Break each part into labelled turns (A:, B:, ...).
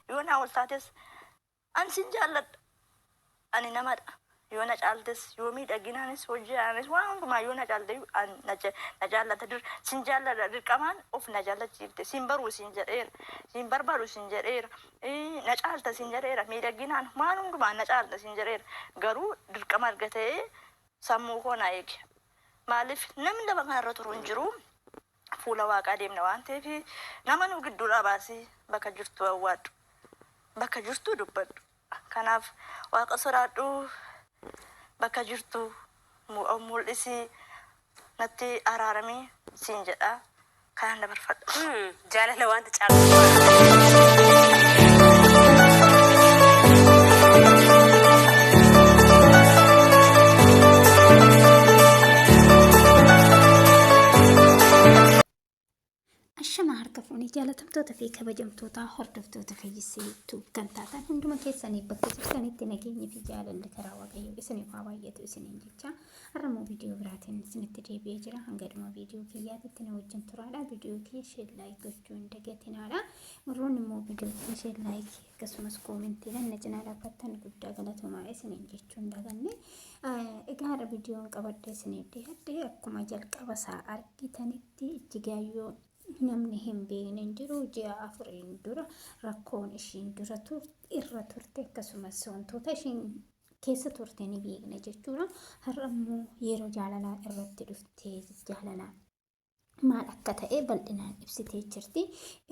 A: Yoo naa ol taates an sin jaalladha. Ani namadha. Yoo na caaltes, yoo miidhaginaanis, hojjaanis, waan hundumaa yoo na caalte an na jaallata dir sin jaalladha dirqamaan of na jaallachiifte. Sin baruu sin jedheera. Sin barbaadu sin jedheera. Na caalta sin jedheera. Miidhaginaan waan hundumaan na caalta sin jedheera. Garuu dirqama erga ta'ee sammuu koo na eegi. Maaliif namni lafa kanarra turu hin jiru. Fuula waaqaa deemna waan ta'eef nama nu gidduudhaa baasii bakka jirtu awwaadhu. Bakka jirtu dubbadhu. Kanaaf waaqa sodaadhu bakka jirtu of mul'isi natti araarami siin jedha. Kanaan dabarfadha.
B: Jaalala wanta caalu.
C: Ashama harka fuunee jaalatamtoota fi kabajamtoota hordoftoota Fayyisee Tube kan taatan hunduma keessanii bakka jirtanitti nageenyi fi jaalalli karaa Waaqayyoo isiniif haa baay'atu isiniin jecha har'a immoo viidiyoo biraatiin isinitti deebi'ee jira. Hanga dhuma viidiyoo kiyyaatitti na wajjin turaadha. Viidiyoo kiyya share like gochuu hin dagatinaadha. Warroonni immoo viidiyoo kiyya share like akkasumas koomentiidhaan na cinaa dhaabbattan guddaa galatoomaa isiniin jechuu hin daganne. Egaa har'a viidiyoon qabadhee isiniif dhiyaadhe akkuma jalqaba isaa argitanitti Ijjigaayyoo namni hin beekne hin jiru. Ji'a afuriin dura rakkoon ishiin dura irra turte akkasumas wantoota ishiin keessa turte ni beekna jechuudha. Har'a immoo yeroo jaalalaa irratti dhuftee jaalalaa maal akka ta'e bal'inaan ibsitee jirti.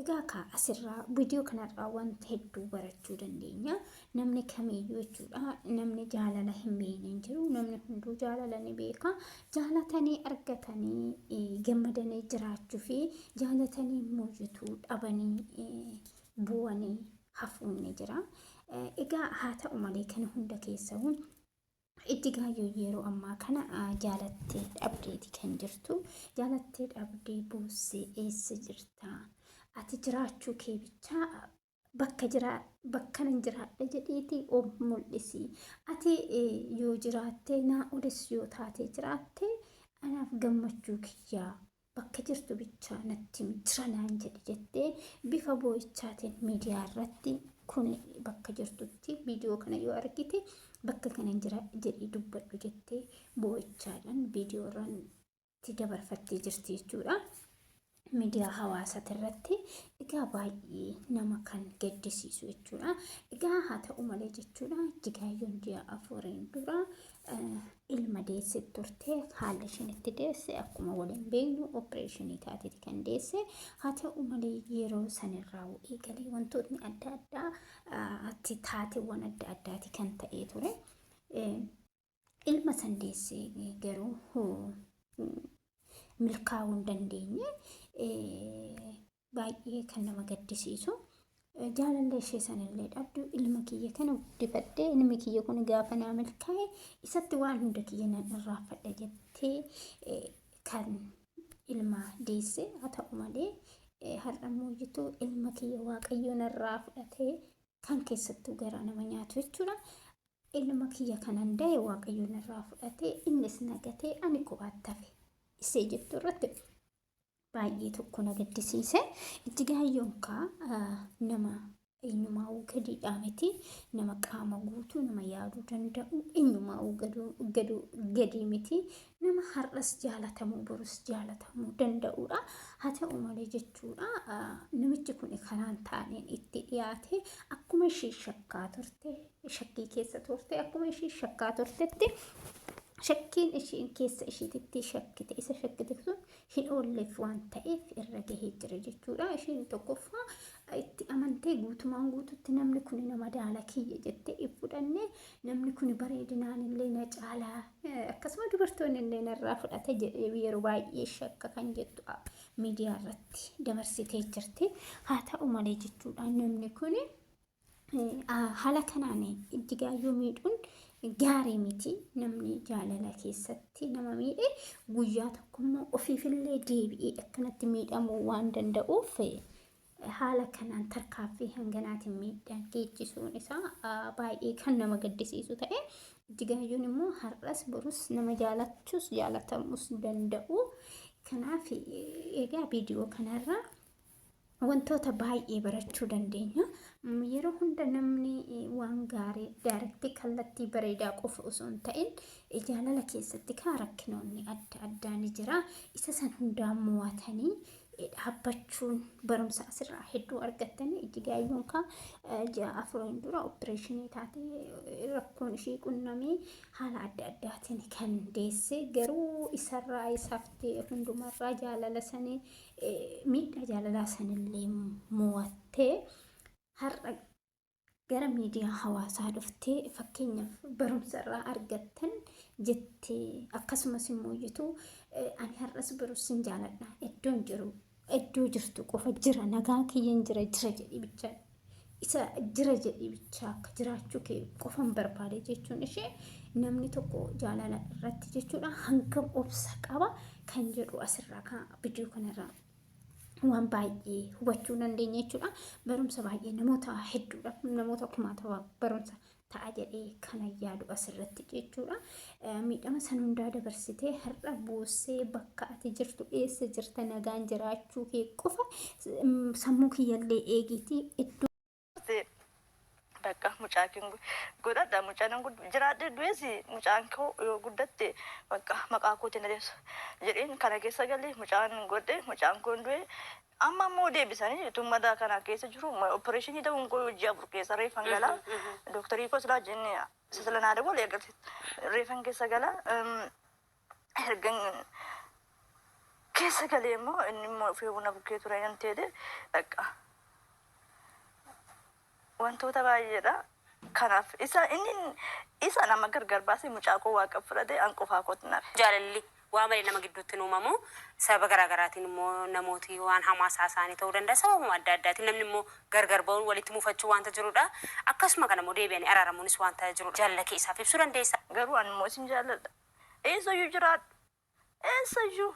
C: Egaa kaa asirraa viidiyoo kanarraa wanta hedduu barachuu dandeenya. Namni kamiyyuu jechuudha. Namni jaalala hin beekne hin jiru. Namni hunduu jaalala ni beeka. Jaalatanii argatanii gammadanii jiraachuu fi jaalatanii moojituu dhabanii bu'anii hafuun ni jira. Egaa haa ta'u malee kana hunda keessa Ijjigaayyoo yeroo ammaa kana jaalattee dhabdeeti kan jirtu. Jaalattee dhabdee boossee eessa jirta? Ati jiraachuu kee bichaa bakka jira bakkanan jiraadha jedhiitii of mul'isi. Ati yoo jiraatte naa olis yoo taate jiraatte anaaf gammachuu kiyyaa bakka jirtu bichaa natti himi jira naan jedhi jettee bifa boo'ichaatiin miidiyaa irratti kun bakka jirtutti viidiyoo kana yoo argite bakka kana jira jedhii dubbadhu jettee boo'ichaadhaan viidiyoo irratti dabarfattee jirti jechuudha. Miidiyaa hawaasaati irratti egaa baay'ee nama kan gaddisiisu jechuudha. Egaa haa ta'u malee jechuudha Jigaayyoon ji'a afuriin dura ilma deesse turte. Haalli isheen itti deesse akkuma waliin beeknu opereeshinii taateeti kan deesse. Haa ta'u malee yeroo sanirraa eegalee wantootni adda addaa itti taateewwan adda addaati kan ta'ee ture. Ilma san deesse garuu milkaa'uu hin dandeenye. Baay'ee kan nama gaddisiisu. Jaalallee ishee sanillee dhabdu ilma kiyya kana guddifadhee ilmi kiyya kun gaafa naa milkaa'e isatti waan hunda kiyya nan irraanfadha jettee kan ilma deesse haa ta'u malee har'a immoo jitu ilma kiyya waaqayyo narraa fudhatee kan keessattuu garaa nama nyaatu jechuudha. Ilma kiyya kanan da'e waaqayyo narraa fudhatee innis nagatee ani kophaatti hafe isee jettu irratti baay'ee tokko na gaddisiise. Ijjigaayyoon kaa nama eenyumaa'uu gadiidhaa miti. Nama qaama guutuu nama yaaduu danda'u eenyumaa'uu gadii miti. Nama har'as jaalatamuu borus jaalatamuu danda'udha. Haa ta'u malee jechuudha namichi kun karaan taaneen itti dhiyaate akkuma ishee shakkaa turte shakkii keessa turte akkuma ishee shakkaa turtetti shakkiin isheen keessa isheetitti shakkite isa shakkite sun hin oolleef waan ta'eef irra gahee jira jechuudha. Isheen tokkoffaa itti amantee guutumaan guututti namni kun nama daala kiyya jettee if fudhanne namni kun bareedinaan illee na caalaa akkasuma dubartoonni illee narraa fudhate jedhee yeroo baay'ee shakka kan jettu miidiyaa irratti dabarsitee jirti. Haa ta'u malee jechuudha namni kun haala kanaan ijjigaayyuu miidhuun gaarii miti. Namni jaalala keessatti nama miidhe guyyaa tokko immoo ofiifillee deebi'ee akkanatti miidhamuu waan danda'uuf haala kanaan tarkaaffii hanganaatiin miidhaan geechisuun isaa baay'ee kan nama gaddisiisu ta'e ijjigaayyuun immoo har'as borus nama jaalachuus jaalatamuus danda'u. Kanaaf egaa viidiyoo kanarraa Wantoota baay'ee barachuu dandeenya. Yeroo hunda namni waan gaarii daarektii kallattii bareedaa qofa osoo hin ta'in jaalala keessatti kaa rakkinoonni adda addaa ni jira. Isa san hundaa mo'atanii dhaabbachuun barumsa asirraa hedduu argattanii. Ijjigaayyoon kaa ji'a afuriin dura opereeshinii taatee rakkoon ishii qunnamee haala adda addaatiin kan deesse, garuu isarraa isaaf hundumarraa jaalala sanii miidhaa jaalalaa sanillee mo'attee har'a gara miidiyaa hawaasaa dhuftee fakkeenyaaf barumsa irraa argattan jettee, akkasumas immoo iyyuu ani har'as barus sin jaaladha, iddoon jiru iddoo jirtu qofa jira, nagaa kiyyan jira jira jedhii bichaa isa jira jedhii bichaa akka jiraachuu kee qofan barbaade jechuun ishee, namni tokko jaalala irratti jechuudha hangam obsa qaba kan jedhu asirraa kan viidiyoo kanarraa waan baay'ee hubachuu dandeenya jechuudha. Barumsa baay'ee namoota hedduudhaaf, namoota kumaatama barumsa ta'a jedhee kana yaadu asirratti jechuudha. Miidhama san hundaa dabarsitee har'a boossee bakka ati jirtu eessa jirta, nagaan jiraachuu kee qofa sammuu kiyyallee eegiitii iddoo
A: Bakka mucaa kee godhadha, mucaan jiraadhe du'es mucaan koo yoo guddatte bakka maqaa kootiin adeemsa jedheen kana keessa galee mucaan godhe. Mucaan koo du'e. Amma immoo deebisanii utuu madaa kana keessa jiru opereeshinii ta'uun koo ji'a 4 keessa reeffan gala. Dooktarii koo silaa jenne sila naa dabalee agarsiisa, reeffan keessa gala. Ergan keessa galee immoo inni immoo ofii buna bukkee ture nan teede. Bakka wantoota baay'eedha. Kanaaf isa inni isa nama gargar baasee mucaa koo waaqa fudhate, an qofaa kootti nafe.
B: Jaalalli waa malee nama gidduutti hin uumamu. Sababa garaagaraatiin immoo namooti waan hamaa isaanii ta'uu danda'a. Sababuma adda addaatiin namni immoo gargar ba'uun walitti mufachuu wanta jirudha. Akkasuma kana immoo deebi'anii araaramuunis wanta jirudha. Jaalala kee isaaf ibsuu dandeessa.
A: Garuu ani immoo isin jaalladha. Eessayyuu jiraadhu. Eessayyuu.